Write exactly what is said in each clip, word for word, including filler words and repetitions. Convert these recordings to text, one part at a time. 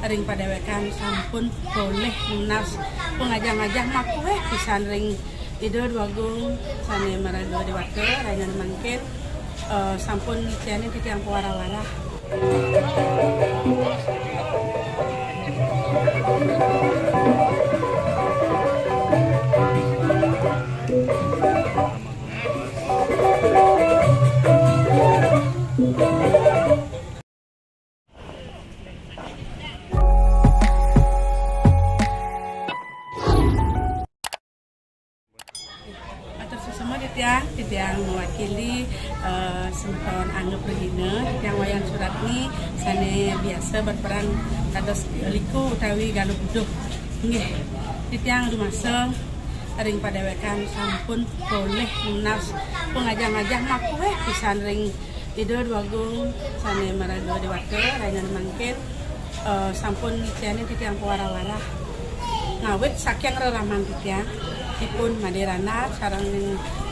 Ring padéwékan sampun polih nunas pangajah-ajah makuéh pisan ring Ida Dwagung sané maraga déwata, rahinané mangkin, eh, sampun nityanin titiang pawara-wara. Matur suksma titiang, titiang mewakili, eh, semeton Angga Pragina, titiang Wayan Suratni, sané biasa berperan dados Liku utawi Galuh Buduh. Nggih, titiang rumasa ring padéwékan sampun polih nunas pangajah-ajah makuéh pisan ring Ida Dwagung sané maraga déwata, rahinané mangkin, eh, sampun nityanin titiang pawara-wara. Ngawit saking reraman titiang, ipun Madé Randar sareng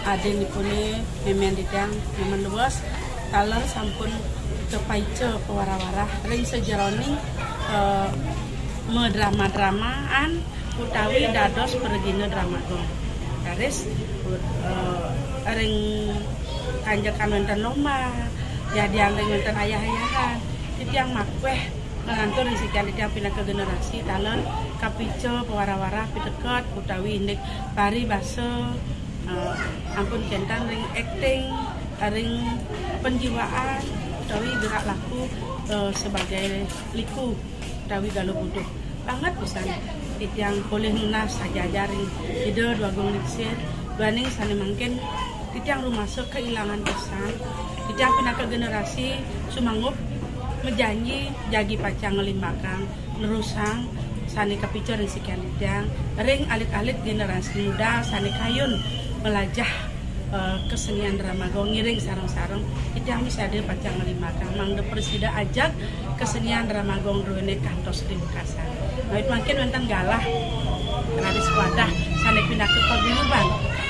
adinipuné mémén titiang, mémén luwes, taler sampun kapaica pawara-wara ring sajeroning, eh, madrama-dramaan utawi dados pragina Drama Gong. Raris, eh, ring kanjekan wénten lomba, yadian ring wénten ayah-ayahan, titiang makuéh nglantur ring sikian titiang pinaka generasi taler kapica pawara-wara piteket utawi indik paribasa, eh, ampun kénten ring akting, ring penjiwaan utawi gerak laku, eh, sebagai Liku utawi Galuh Buduh. Banget pisan titiang polih nunas sajajar ring Ida Dwagung Lingsir, duaning sané mangkin titiang rumasa kailangan pisan. Titiang pinaka generasi sumanggup majanji jagi pacang nglimbakang, nerusang sané kapica ring sikian titiang, ring alit-alit generasi muda sané kayun malajah eh, kesenian Drama Gong ngiring sareng-sareng, titiang misi ada pacang ngalimbakang mangda prasida ajeg kesenian Drama Gong druéné kantos ring wekasan. Ngawit mangkin wénten galah raris wadah sané pinaka paguyuban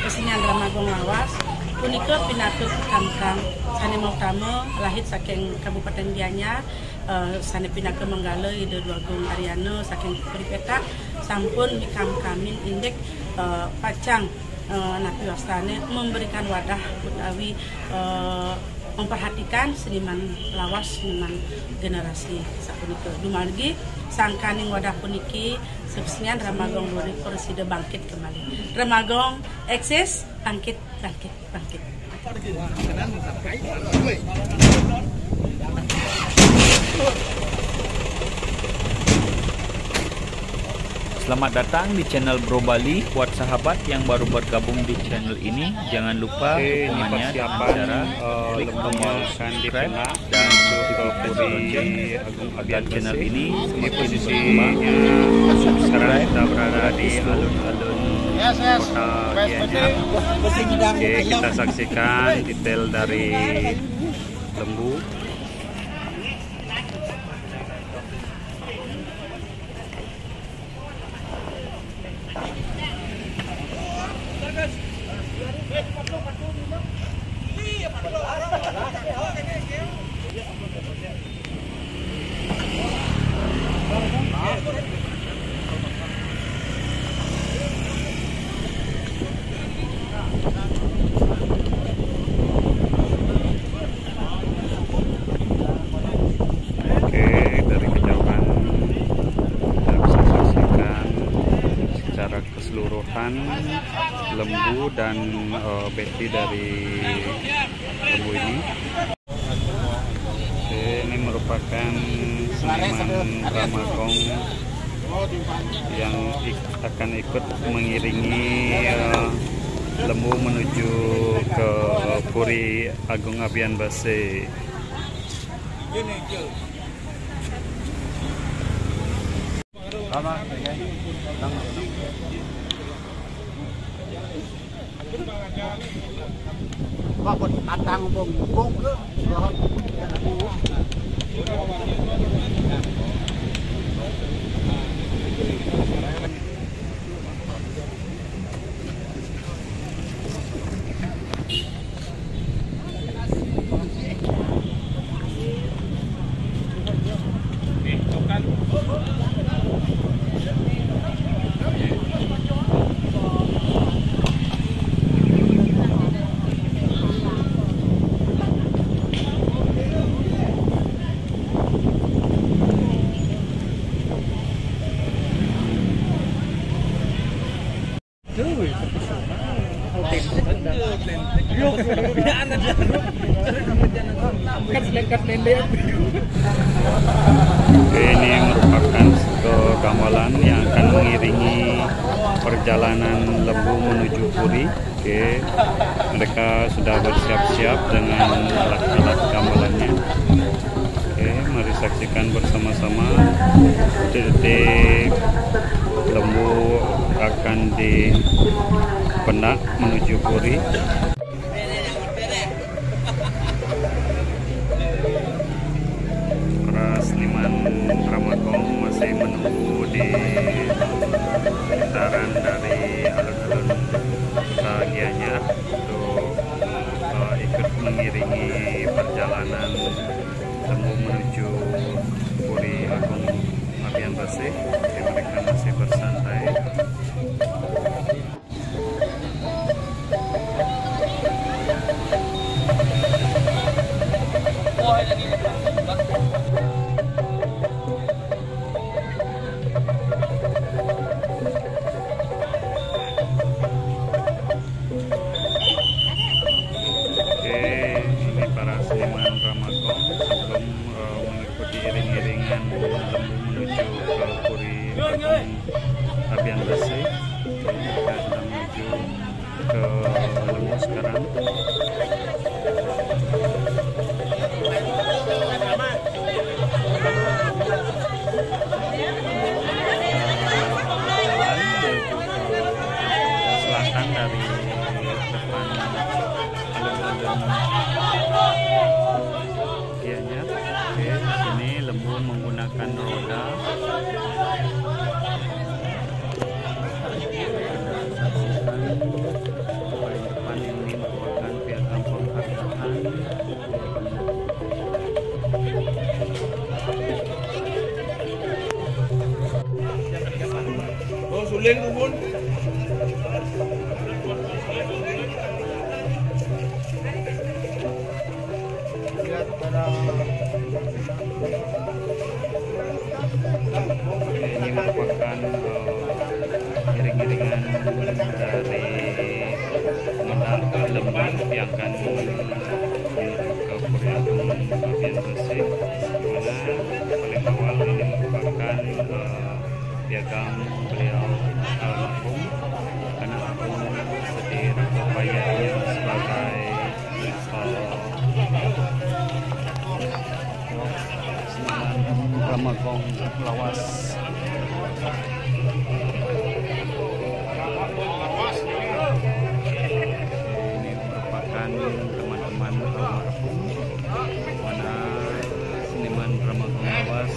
kesenian Drama Gong lawas, punika pinaka Kamkam sané mautama lahir saking Kabupaten Gianyar, eh, sané pinaka manggala Ida Dwagung Aryana saking Puri Petak sampun mikamkamin indik, eh, pacang eh, napi wastané memberikan wadah utawi, eh, memperhatikan seniman lawas, seniman generasi sapunika. Dumargi sangkaning wadah puniki, kesenian Drama Gong Lurik prasida bangkit kembali. Drama Gong eksis, bangkit, bangkit, bangkit. Selamat datang di channel Bro Bali. Buat sahabat yang baru bergabung di channel ini, jangan lupa dukungannya dengan cara klik tombol subscribe dan aktifkan lonceng agar channel ini semakin berkembang. Subscribe gratis, loh. Oke, kita saksikan detail dari lembu. Oke, dari kejauhan kita bisa saksikan secara keseluruhan lembu dan, eh, Betty dari lembu ini. Oke, ini merupakan seniman Drama Gong yang ik-, akan ikut mengiringi, eh, lembu menuju ke Puri Agung Abian Base. Wah, buat tatang bongkong ke. Oke, ini merupakan satu gamelan yang akan mengiringi perjalanan lembu menuju puri. Oke, mereka sudah bersiap-siap dengan alat-alat gamelannya. Oke, mari saksikan bersama-sama detik-detik lembu akan dipendak menuju puri. Para seniman drama gong masih menunggu di sekitaran dari alun-alun Kota Gianyar untuk, eh, ikut mengiringi perjalanan lembu menuju Puri Agung Abian Base. Oke, mereka masih bersantai. Oke, ini para seniman drama gong sebelum, eh, mengikuti iring-iringan lembu menuju ke Puri Agung Abian Base. Mereka sedang menuju ke lembu sekarang. Selatan dari depan alun-alun Gianyar. Oke, di sini lembu menggunakan roda. Anda saksikan paling depan ini merupakan piagam penghargaan. Oh, suling, Bun. Ini merupakan, eh, iring-iringan dari mendak lembu yang akan menuju ke Puri Agung Abian Base, di mana paling awal ini merupakan, eh, piagam beliau almarhum karena aku sedih, rupanya sebagai, eh, drama gong lawas. Ini merupakan teman-teman almarhum, mana seniman drama gong lawas.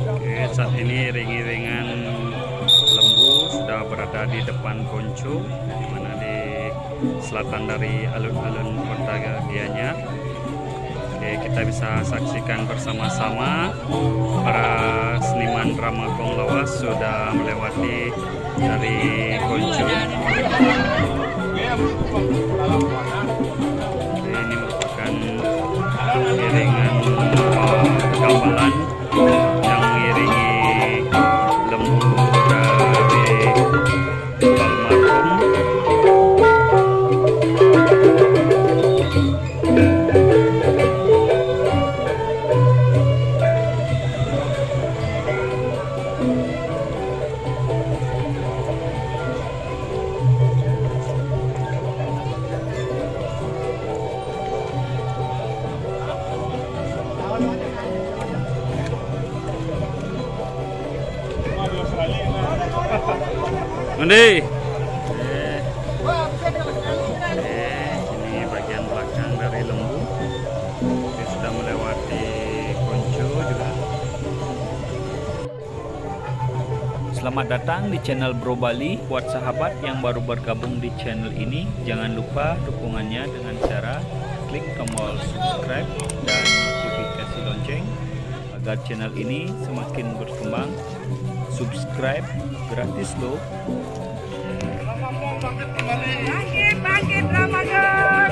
Oke, saat ini iring-iringan lembu sudah berada di depan Konco, di mana di selatan dari alun-alun Kota Gianyar. Oke, kita bisa saksikan bersama-sama para seniman drama gong lawas sudah melewati dari Konco. Ini merupakan iringan, eh, gamelan yang mengiringi lembu dari almarhum. Mandi. Oke. Oke, ini bagian belakang dari lembu. Oke, sudah melewati konco juga. Selamat datang di channel Bro Bali. Buat sahabat yang baru bergabung di channel ini, jangan lupa dukungannya dengan cara klik tombol subscribe dan notifikasi lonceng agar channel ini semakin berkembang. Subscribe gratis loh. Bangkit, bangkit, Ramadan.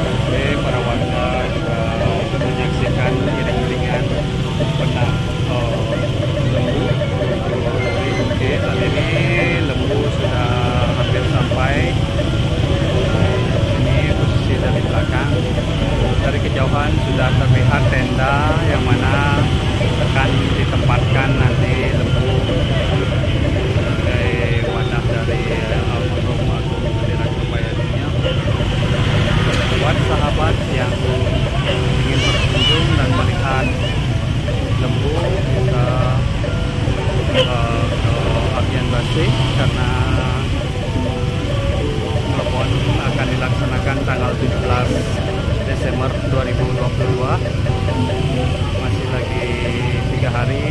Oke, para warga juga menyaksikan iring-iringan penak, eh, lembu. Oke, saat ini lembu sudah hampir sampai. Ini posisi dari belakang. Dari kejauhan sudah terlihat tenda yang mana akan ditempatkan nanti lembu sebagai wadah dari, eh, almarhum Agung Adi Raja Bayaninya. Buat sahabat yang ingin berkunjung dan melihat lembu, bisa, eh, ke Abian Base karena Klepon akan dilaksanakan tanggal tujuh belas Desember dua ribu dua puluh dua. Masih lagi tiga hari,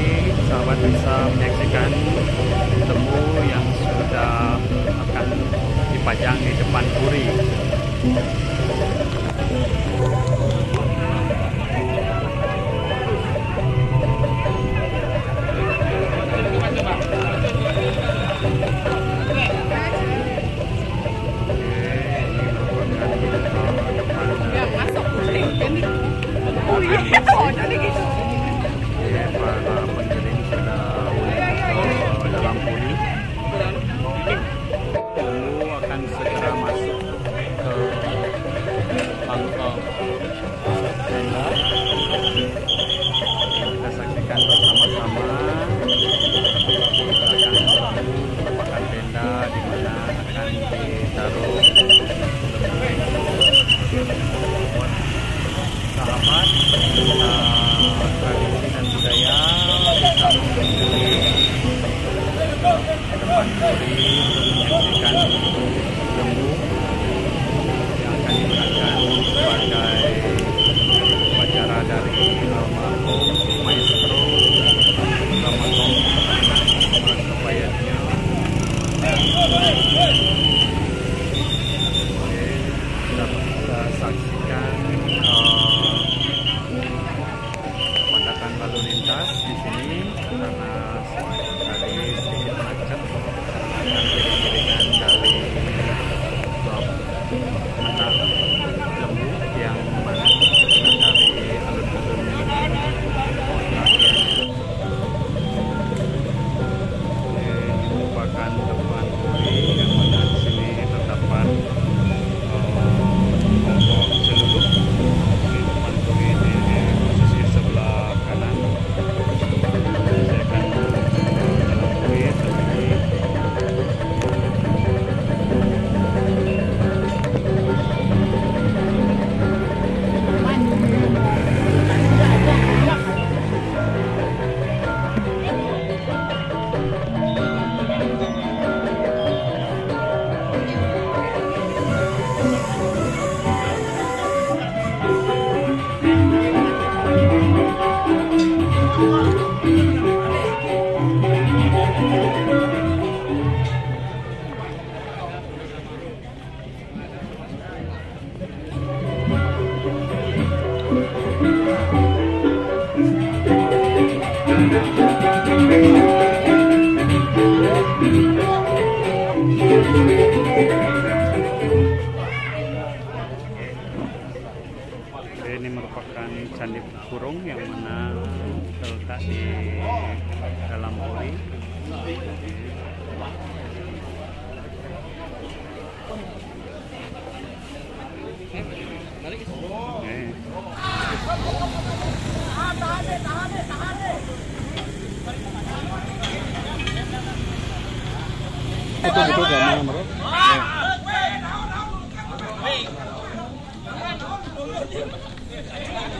sahabat bisa menyaksikan lembu yang sudah akan dipajang di depan puri. Para pengiring sudah mulai Polri untuk menyaksikan lembu yang akan digunakan sebagai upacara dari almarhum Maestro Ramakom, anak Kebayatnya. Oke, kita bisa saksikan eh, pemandakan lalu lintas di sini karena tadi sedikit macet karena iring-iringan dari bab anak lembu yang mana dari alun-alun kota. Ini merupakan depan puri yang mana di sini terdapat eh, kelompok seluduk. Ini depan puri di posisi sebelah kanan. Saya akan dalam puri sambil Ini merupakan Candi Purung yang mana terletak di dalam puri. Oke. Itu, itu gak mau, bro.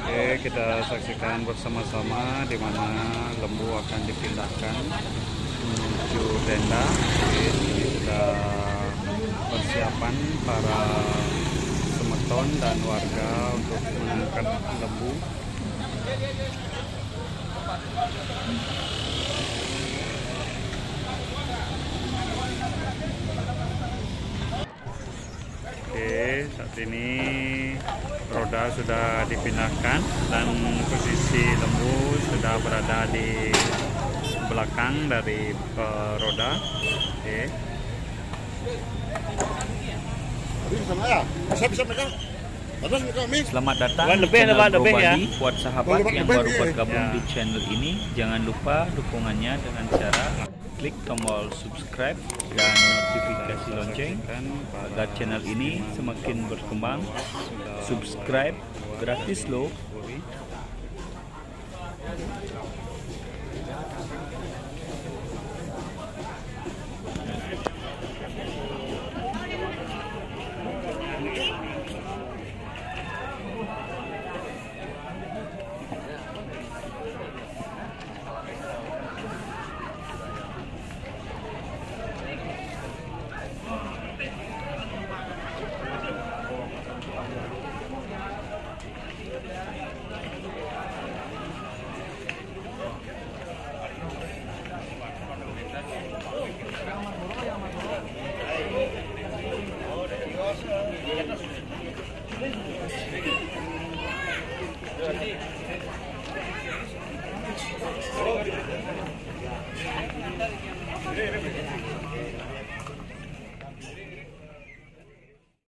Oke, kita saksikan bersama-sama di mana lembu akan dipindahkan menuju tenda. Oke, ini sudah persiapan para semeton dan warga untuk mengangkat lembu. Oke, saat ini roda sudah dipindahkan dan posisi lembu sudah berada di belakang dari eh, roda. Oke. Bisa, bisa megang. Selamat datang di channel Bro Bali. Buat sahabat yang baru bergabung di channel ini, jangan lupa dukungannya dengan cara klik tombol subscribe dan notifikasi lonceng agar channel ini semakin berkembang. Subscribe gratis loh.